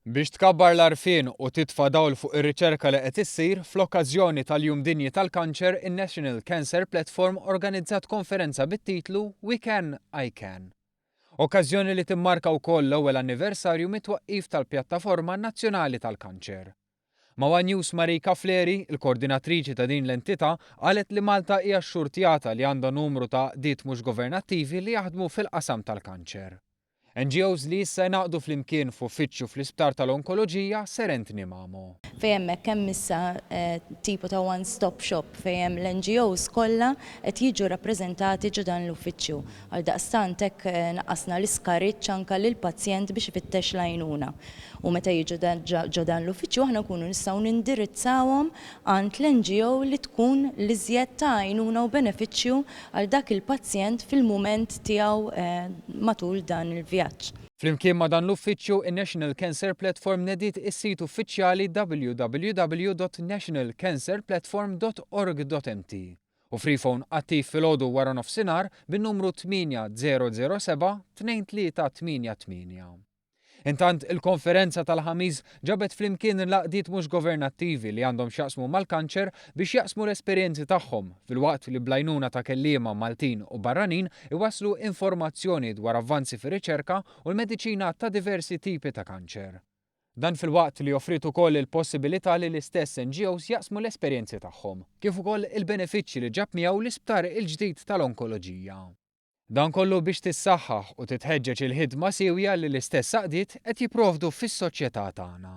Biex tkabbar l-għarfien u titfa' dawl fuq ir-riċerka li qed issir, fl-okkażjoni tal-Jum Dinji tal-Kanċer, in-National Cancer Platform organizzat konferenza bit-titlu We Can, I Can. Okkażjoni li timmarka wkoll l-ewwel anniversarju mit-twaqqif tal-Pjattaforma Nazzjonali tal-Kanċer. Ma' one News Marika Fleri, il-kordinatriċi ta' din l-entità, qalet li Malta hija xxurtjata li għandha numru ta' għaqdiet mhux governattivi li jaħdmu fil-qasam tal-kanċer. NGOs li issa ingħaqdu flimkien f'uffiċċju fl-Isptar tal-Onkoloġija Sir Anthony Mamo. Fejn hemmhekk hemm issa tipo ta' one stop shop fejn hemm l-NGOs kollha qed jiġu rappreżentati ġo dan l-uffiċċju. Għaldaqstant hekk naqqasna l-iskariġġ anke lill-pazjent biex ifittex l-għajnuna. U meta jiġu ġo dan l-uffiċċju aħna nkunu nistgħu nindirizzawhom għand l-NGO li tkun l-iżjed ta' għajnuna u benefiċċju għal dak il-pazjent fil-mument tiegħu matul dan il-vjaġġ. Flimkien ma' dan l-uffiċċju, in-National Cancer Platform nediet is-sit uffiċjali www.nationalcancerplatform.org.mt u freephone attiv filgħodu u waranofsinhar bin-numru 8007 2388. Intant, il-konferenza tal-Ħamis ġabet flimkien l-għaqdiet mhux governattivi li għandhom x'jaqsmu mal-kanċer biex jaqsmu l-esperjenzi tagħhom filwaqt li bl-għajnuna ta' kelliema Maltin u barranin iwasslu informazzjoni dwar avvanzi fir-riċerka u l-mediċina ta' diversi tipi ta' kanċer. Dan filwaqt li offriet ukoll il-possibilità li l-istess NGOs jaqsmu l-esperjenzi tagħhom, kif ukoll il-benefiċċji li ġab miegħu l-isptar il-ġdid tal-onkoloġija. Dan kollu biex tissaħħaħ u titħeġġeġ il-ħidma siewja li l-istess għaqdiet qed jipprovdu fis-soċjetà tagħna.